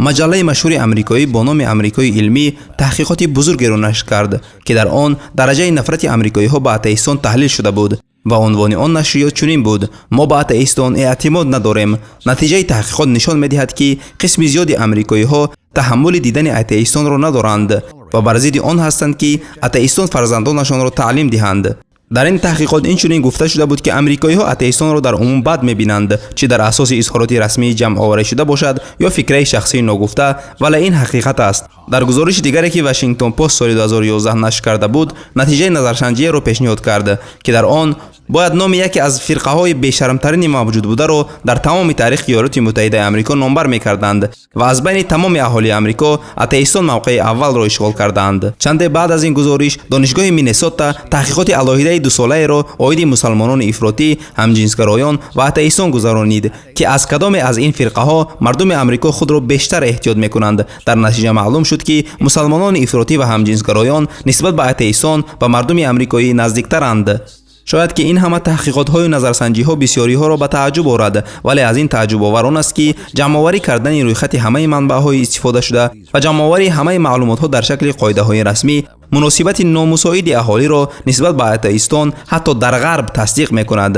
Маҷаллаи машҳури амрикоӣ бо номи «Амрикои илмӣ» таҳқиқоти бузургеро нашр кард, ки дар он дараҷаи нафрати амрикоиҳо ба атеистон таҳлил шуда буд ва унвони он нашриёт чунин буд: «Мо ба атеистон эътимод надорем». Натиҷаи таҳқиқот нишон медиҳад, ки қисми зиёди амрикоиҳо таҳаммули дидани атеистонро надоранд ва бар зидди он ҳастанд, ки атеистон фарзандонашонро таълим диҳанд. Дар ин таҳқиқот инчунин гуфта шуда буд, ки амрикоиҳо атеистонро дар умум бад мебинанд, чӣ дар асоси изҳороти расмии ҷамъоварӣ шуда бошад ё фикраи шахсии ногуфта, вале ин ҳақиқат аст. Дар гузориши дигаре, ки «Вашингтон Пост» соли 2011 нашр карда буд, натиҷаи назарсанҷиеро пешниҳод кард, ки дар он бояд номи яке аз фирқаҳои бешармтарини мавҷудбударо дар тамоми таърихи Иёлоти Муттаҳидаи Амрико номбар мекарданд ва аз байни тамоми аҳолии Амрико атеистон мавқеи аввалро ишғол карданд. Чанде баъд аз ин гузориш Донишгоҳи Миннесота таҳқиқоти алоҳидаи дусолаеро оиди мусалмонони ифротӣ, ҳамҷинсгароён ва атеистон гузаронид, ки аз кадоме аз ин фирқаҳо мардуми Амрико худро бештар эҳтиёт мекунанд. Дар натиҷа маълум шуд, ки мусалмонони ифротӣ ва ҳамҷинсгароён нисбат ба атеистон ба мардуми амрикоӣ наздиктаранд. Шояд ки ин ҳама таҳқиқотҳою назарсанҷиҳо бисёриҳоро ба тааҷҷуб орад, вале аз ин тааҷҷубовар он аст, ки ҷамъоварӣ кардани рӯйхати ҳамаи манбаъҳои истифодашуда ва ҷамъоварии ҳамаи маълумотҳо дар шакли қоидаҳои расмӣ муносибати номусоиди аҳолиро нисбат ба атеистон ҳатто дар Ғарб тасдиқ мекунад.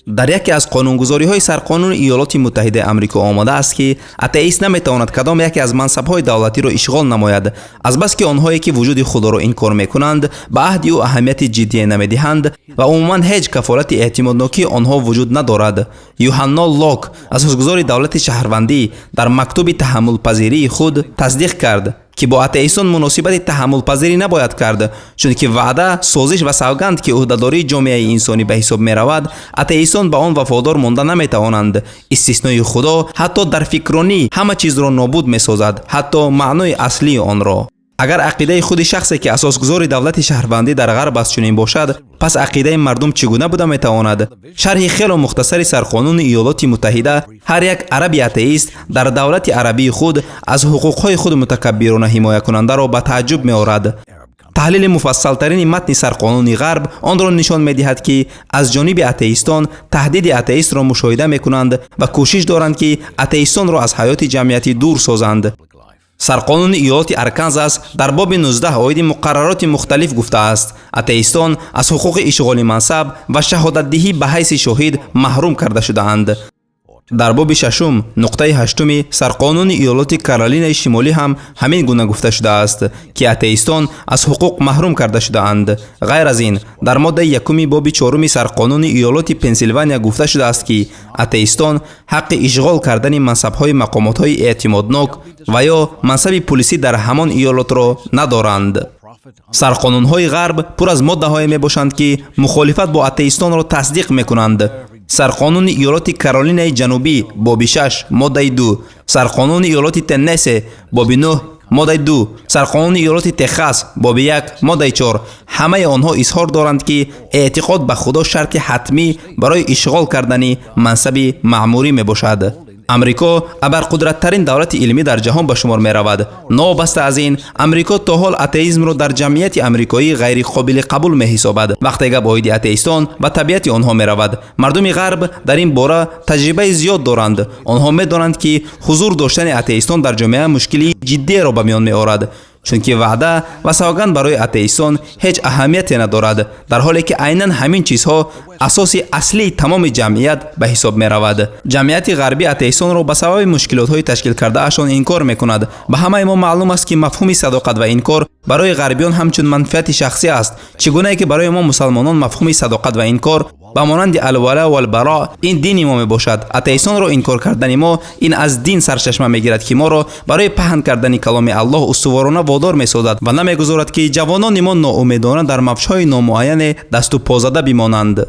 Дар яке аз қонунгузориҳои Сарқонуни Иёлоти Муттаҳидаи Амрико омадааст, ки атеист наметавонад кадом яке аз мансабҳои давлатиро ишғол намояд, азбаски онҳое, ки вуҷуди Худоро инкор мекунанд, ба аҳди ӯ аҳамияти ҷиддие намедиҳанд ва умуман ҳеҷ кафолати эътимоднокии онҳо вуҷуд надорад. Юҳанно Лок, асосгузори давлати шаҳрвандӣ, дар мактуби таҳаммулпазирии худ тасдиқ кард, ки бо атеистон муносибати таҳаммулпазирӣ набояд кард, чунки ваъда, созиш ва савганд, ки ӯҳдадории ҷомеаи инсонӣ ба ҳисоб меравад, атеистон ба он вафодор монда наметавонанд. Истиснои Худо ҳатто дар фикронӣ ҳама чизро нобуд месозад, ҳатто маънои аслии онро. Агар ақидаи худи шахсе, ки асосгузори давлати шаҳрвандӣ дар Ғарб аст, чунин бошад, пас ақидаи мардум чӣ гуна буда метавонад? Шарҳи хело мухтасари Сарқонуни Иёлоти Муттаҳида ҳар як араби атеист дар давлати арабии худ аз ҳуқуқҳои худ мутакаббирона ҳимоякунандаро ба тааҷҷуб меорад. Таҳлили муфассалтарини матни Сарқонуни Ғарб онро нишон медиҳад, ки аз ҷониби атеистон таҳдиди атеистро мушоҳида мекунанд ва кӯшиш доранд, ки атеистонро аз ҳаёти ҷамъиятӣ дур созанд. Сарқонуни иёлоти Арканзас дар боби 19 оиди муқаррароти мухталиф гуфтааст: атеистон аз ҳуқуқи ишғоли мансаб ва шаҳодатдиҳӣ ба ҳайси шоҳид маҳрум карда шудаанд. Дар боби шашум, нуқтаи ҳаштуми Сарқонуни иёлоти Каролинаи Шимолӣ ҳам ҳамин гуна гуфта шудааст, ки атеистон аз ҳуқуқ маҳрум карда шудаанд. Ғайр аз ин, дар моддаи якуми боби чоруми Сарқонуни иёлоти Пенсилвания гуфта шудааст, ки атеистон ҳаққи ишғол кардани мансабҳои мақомотҳои эътимоднок ва ё мансаби пулисӣ дар ҳамон иёлотро надоранд. Сарқонунҳои Ғарб пур аз моддаҳое мебошанд, ки мухолифат бо атеистонро тасдиқ мекунанд: Сарқонуни иёлоти Каролинаи Ҷанубӣ, боби 6, моддаи 2, Сарқонуни иёлоти Теннесе, боби 9, моддаи 2, Сарқонуни иёлоти Техас, боби 1, моддаи 4. Ҳамаи онҳо изҳор доранд, ки эътиқод ба Худо шарти ҳатмӣ барои ишғол кардани мансаби маъмурӣ мебошад. Амрико абарқудраттарин давлати илмӣ дар ҷаҳон ба шумор меравад. Новобаста аз ин, Амрико то ҳол атеизмро дар ҷамъияти амрикоӣ ғайриқобили қабул меҳисобад. Вақте гап оиди атеистон ва табиати онҳо меравад, мардуми Ғарб дар ин бора таҷрибаи зиёд доранд. Онҳо медонанд, ки ҳузур доштани атеистон дар ҷомеа мушкилии ҷиддиеро ба миён меорад, чунки ваъда ва савганд барои атеистон ҳеҷ аҳамияте надорад, дар ҳоле ки айнан ҳамин чизҳо асоси аслии тамоми ҷамъият ба ҳисоб меравад. Ҷамъияти ғарбӣ атеистонро ба сабаби мушкилотҳои ташкил кардаашон инкор мекунад. Ба ҳамаи мо маълум аст, ки мафҳуми садоқат ва инкор барои ғарбиён ҳамчун манфиати шахсӣ аст, чӣ гунае ки барои мо, мусалмонон, мафҳуми садоқат ва инкор ба монанди алвала валбаро ин дини мо мебошад. Атеистонро инкор кардани мо ин аз дин сарчашма мегирад, ки моро барои паҳн кардани каломи Аллоҳ устуворона водор месозад ва намегузорад, ки ҷавонони мо ноумедона дар мавҷҳои номуайяне дасту позада бимонанд.